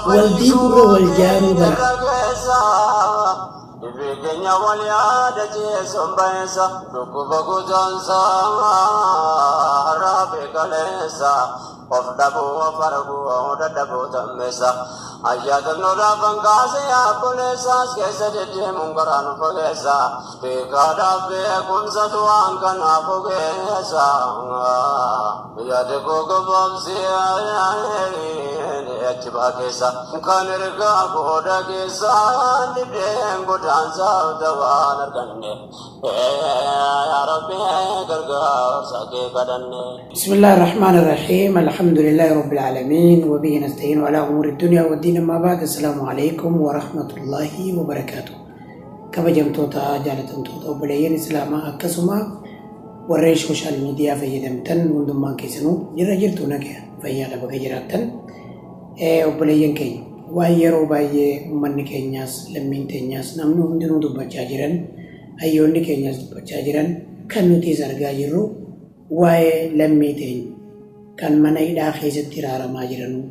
Wal diigurra wal jaaruu bara. بسم الله الرحمن الرحيم، الحمد لله رب العالمين، وبه نستعين على أمور الدنيا والدين، أما بعد، السلام عليكم ورحمة الله وبركاته. Kabajamtoota, jaalatamtoota obboleeyyan islaamaa, akkasuma warreen social media fayyadamtan, hundummaan keessanuu jirra jirtu, nagaa fayyaadha, bakka jiraattan. Obboleeyyan keenya, waan yeroo baay'ee uummanni keenyaas, lammiin teenyaas, namni hundinuu dubbachaa jiran, hayyoonni keenyaas dubbachaa jiran, kan nutis argaa jirru, waa'ee lammii teenya kan mana hidhaa keessatti hiraaramaa jiranuu,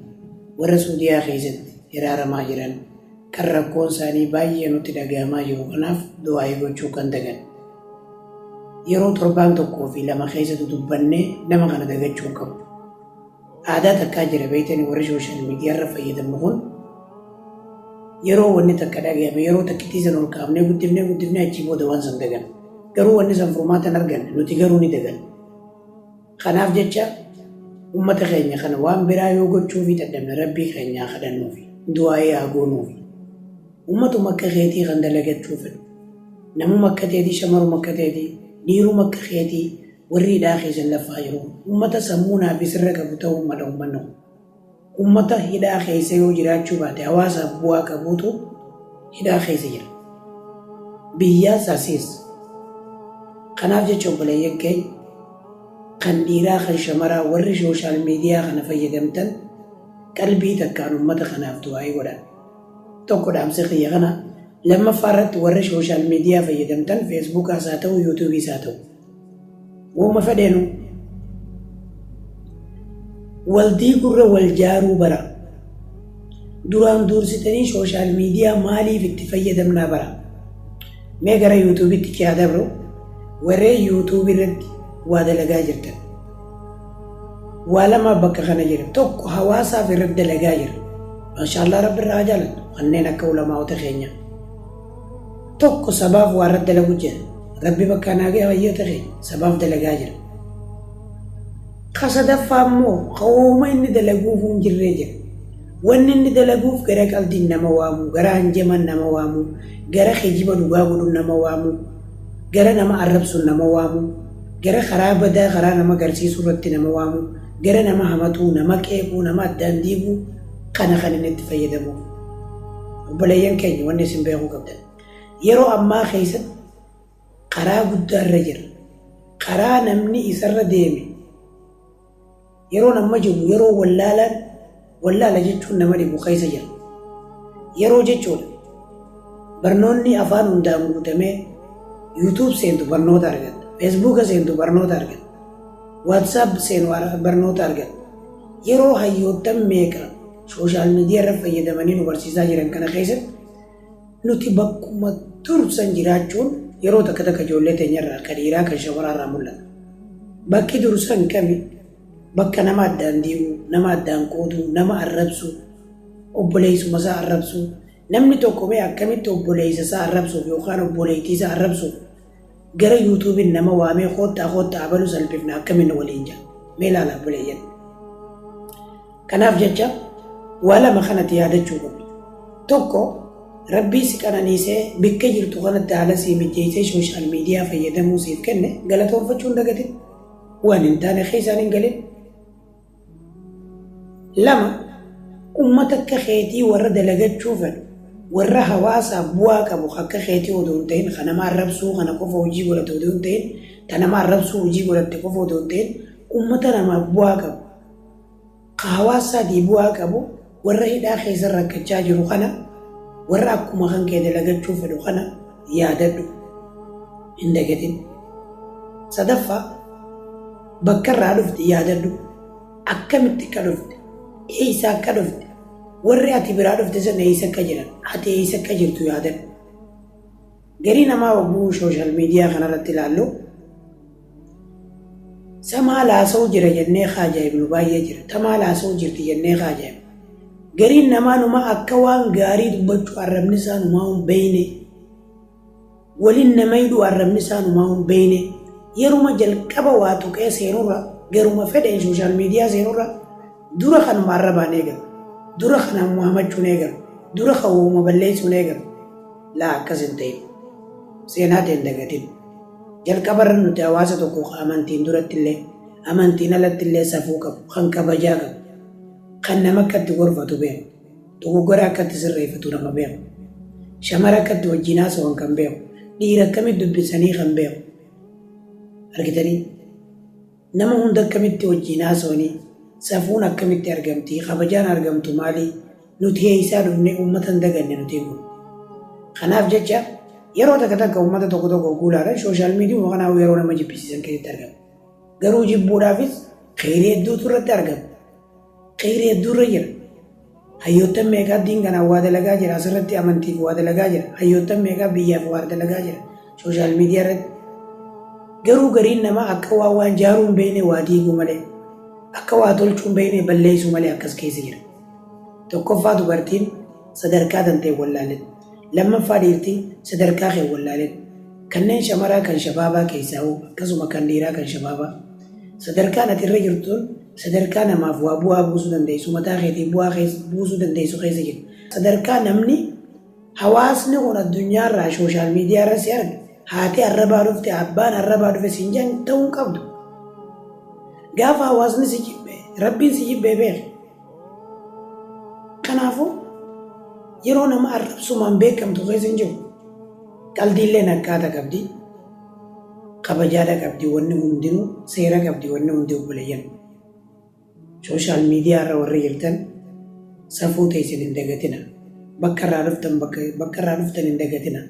warra Suudiyaa keessatti hiraaramaa jiran, kan rakkoon isaanii baay'ee nutti dhagahamaa jiru kanaaf du'aa'ii gochuu kan dagan. Yeroo torbaan tokkoo fi lama keessatti dubbannee nama kana dagachuu hin qabnu. Aadaa takkaa jira beektanii, warri social media irra fayyadamnu kun yeroo wanni takka dhagahame yeroo takkittii san ol kaafnee guddifnee guddifnee achii booda waan san dagan. Garuu wanni san furmaata hin arganne, nuti garuu ni dagan. Kanaaf jecha uummata keenya kana waan biraa yoo gochuufii dadhabne, rabbii keenyaa kadhannuufi du'aa'ii haa goonuufi. Uummatuma akka keetii kan dalagachuu fedhu, namuma akka teetii, shamaruma akka teetii, dhiiruma akka keetii warri hidhaa keessa lafaa jiru uummata sammuu naaf sirra qabu ta'uu mala uummanni kun. Uummata hidhaa keessa yoo jiraachuu baate hawaasaaf bu'aa qabuutu hidhaa keessa jira. Biyyaas asiis. Kanaaf jecha obboleeyyan keenya kan dhiiraa, kan shamaraa, warri social media kana fayyadamtan qalbii takkaan uummata kanaaf du'aa'ii godhan. Tokko dhaamsa kiyya kana. Lammaffaa irratti, warri social media fayyadamtan, Facebookaas haa ta'u, YouTubeiis haa ta'u, uuma fedheenu, wal diigurra wal jaaruu bara. Duraan dursitanii social media maaliif itti fayyadamnaa bara? Mee gara YouTubeitti ce'aa dabru. Warreen YouTube irratti waa dalagaa jirtan, waa lama bakka kana jira. Tokko hawaasaaf irratti dalagaa jira, maashaallah, rabbi irraa haa jaalattu, kanneen akka ulamaa'ota keenya. Tokko sabaaf waa irratti dalagu jira, rabbi bakka naa ga'e, hayyoota keenya sabaaf dalagaa jira. Ka sadaffaa immoo kawooma inni dalaguuf hin jirree jira. Wanni inni dalaguuf gara qaldiin nama waamu, gara hanjaman nama waamu, gara kijiba dhugaa godhuun nama waamu, gara nama arrabsuun nama waamu, gara karaa badaa karaa nama garsiisuu irratti nama waamu, gara nama hamatuu, nama qeequu, nama addaan diiguu kana kan inni itti fayyadamuuf. Obboleeyyan keenya, wanni isin beekuu qabdan, yeroo ammaa keessatti karaa guddaa irra jira. Karaa namni isarra deeme yeroon amma jiru, yeroo wallaalaan wallaala jechuun nama dhibu keessa jira. Yeroo jechuudha barnoonni afaan hundaan guutamee, YouTube seentu barnoota argatta, Facebooka seentu barnoota argatta, WhatsApp seenu barnoota argatta. Yeroo hayyoottan meeqa social media irra fayyadamanii nu barsiisaa jiran kana keessatti nuti bakkuma dursan jiraachuun yeroo takka takka ijoollee teenyarraa, kan dhiiraa kan shamaraarraa mul'ata. Bakki dursan kami? Bakka nama addaan diiguu, nama addaan qooduu, nama arrabsuu, obboleessuma isaa arrabsuu. Namni tokko mee akkamitti obboleessa isaa arrabsuuf yookaan obboleettii isaa arrabsuuf gara YouTubeiin nama waamee, "Koottaa, koottaa, abaluu salphifna," akkamiin waliin jira? Mee ilaala obboleeyyan. Kanaaf jecha waa lama kanatti yaadachuu qabdu. Tokko, rabbii si qananiisee bikka jirtu kanatti haala sii mijeessee social media fayyadamuu siif kenne galatoonfachuu hin dagatin. Waan hin taane keessaan hin galin. Lama, ummata akka keetii warra dalagachuu fedhu, warra hawaasaaf bu'aa qabu akka keetii odoo hin ta'in, kan nama arrabsuu kana qofa hojii godhate odoo hin ta'in, kan nama arrabsuu hojii godhatte qofa odoo hin ta'in, ummata namaaf bu'aa qabu, ka hawaasaatii bu'aa qabu, warra hidhaa keessa rakkachaa jiru kana, warra akkuma kan kee dalagachuu fedhu kana yaadadhu, hin dagatin. Sadaffaa, bakka irraa dhufte yaadadhu. Akkamitti akka dhufte. Eessa akka dhufte, warri ati biraa dhufte sana eessa akka jiran, ati eessa akka jirtu yaadadhu. Garii namaa hogguu social media kanarratti ilaallu sa maal haasa'u jira jennee ka ajaa'ibnu baay'ee jira. Ta maal haasa'u jirti jennee ka ajaa'ibnu. Gariin namaa numa akka waan gaarii dubbachuu arrabni isaa numaa hin beeyne. Waliin nama hidhuu arrabni isaa numaa hin beeyne. Yeruma jalqaba waa tuqee seenurra garuma fedheen social media seenurra dura kanuma arrabaan eegalu. Dura kanaan hamachuun eegalu. Dura kan uuma balleessuun eegalu. Laa, akkas hin ta'in. Seenaa ta'e hin dagatin. Jalqabarra nuti hawaasa tokko amantiin duratti illee amantiin alatti illee safuu qabu, kan kabajaa qabu, kan nama akka itti gorfatu beeku, dogoggora akka itti sirreeffatu nama beeku, shamara akka itti wajjin haasawan kan beeku, dhiira akkamitti dubbisanii kan beeku. Argitanii? Nama hunda akkamitti wajjin haasawanii, safuun akkamitti argamti, kabajaan argamtu maali, nuti eessaa dhufne, uummata hin daganne nuti kun. Kanaaf jecha yeroo takka takka uummata tokko tokko guulaalan social media kanaaf yeroo nama jibbisiisan keessatti argama. Garuu jibbuudhaafis kheyrii hedduutu irratti argama. Kheyrii hedduu irra jira. Hayyoottan meeqaa diin kanaan waa dalagaa jira, asirratti amantiif waa dalagaa jira. Hayyoottan meeqaa biyyaaf waa dalagaa jira social media irratti. Garuu gariin namaa akka waa waan jaaruu hin beekne waa diiguu malee, akka waa tolchuu hin beekne balleessuu malee akkas keessa jira. Tokkoffaa, dubartiin sadarkaa tantee wallaaleen. Lammaffaa, dhiirti sadarkaa kee wallaaleen. Kanneen shamaraa kan shabaabaa keessaa hoo akkasuma kan dhiiraa kan shabaabaa. Sadarkaan ati irra jirtuun sadarkaa namaaf waa bu'aa buusuu dandeessu, mataa keetii bu'aa buusuu dandeessu keessa jiru. Sadarkaa namni hawaasni kun addunyaarraa social media irra si arge, haati arrabaa dhufte, abbaan arrabaa dhufe siin jedhan ta'uu hin qabdu. Gaafa hawaasni si jibbe, Rabbiin si jibbee beeka. Kanaafuu yeroo nama arrabsumaan beekamtu keessa hin jiru. Qaldiilleen akkaata qabdi. Kabajaadha qabdi, wanni hundinuu seera qabdi, wanni hundi obboleeyyan. Social media irra warri jirtan safuu teessin hin dagatina. Bakka irraa dhuftan, bakka irraa dhuftan hin dagatina.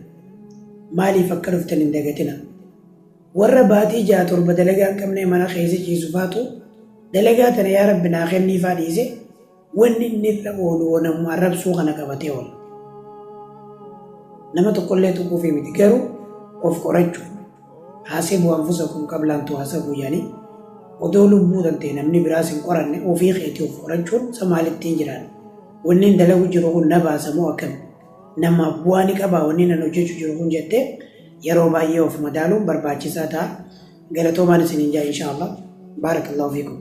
Maaliif akka dhuftan hin dagatina. Warra baatii 6 7 dalagaa hin qabne mana keessa ciisu faatu dalagaa tana yaa Rabbi naa kenniifaa dhiise, wanni inni irra oolu namuma arrabsuu kana qabatee oola. Nama tokkollee tuquufii miti, garuu of qorachuu. حاسبوا أنفسكم قبل أن تحاسبوا jedhanii, odoo lubbuu tantee namni biraas hin qoranne ofii keetii of qorachuun sa maalittiin jiraan. Wanni hin dalagu jiru kun na baasa moo akkami? Namaaf bu'aa ni qabaa wanni nan hojjechuu jiru kun jettee yeroo baay'ee of madaaluun barbaachisaa ta'a. Galatoomaan isiniin jaa, insha Allah. بارك الله فيكم.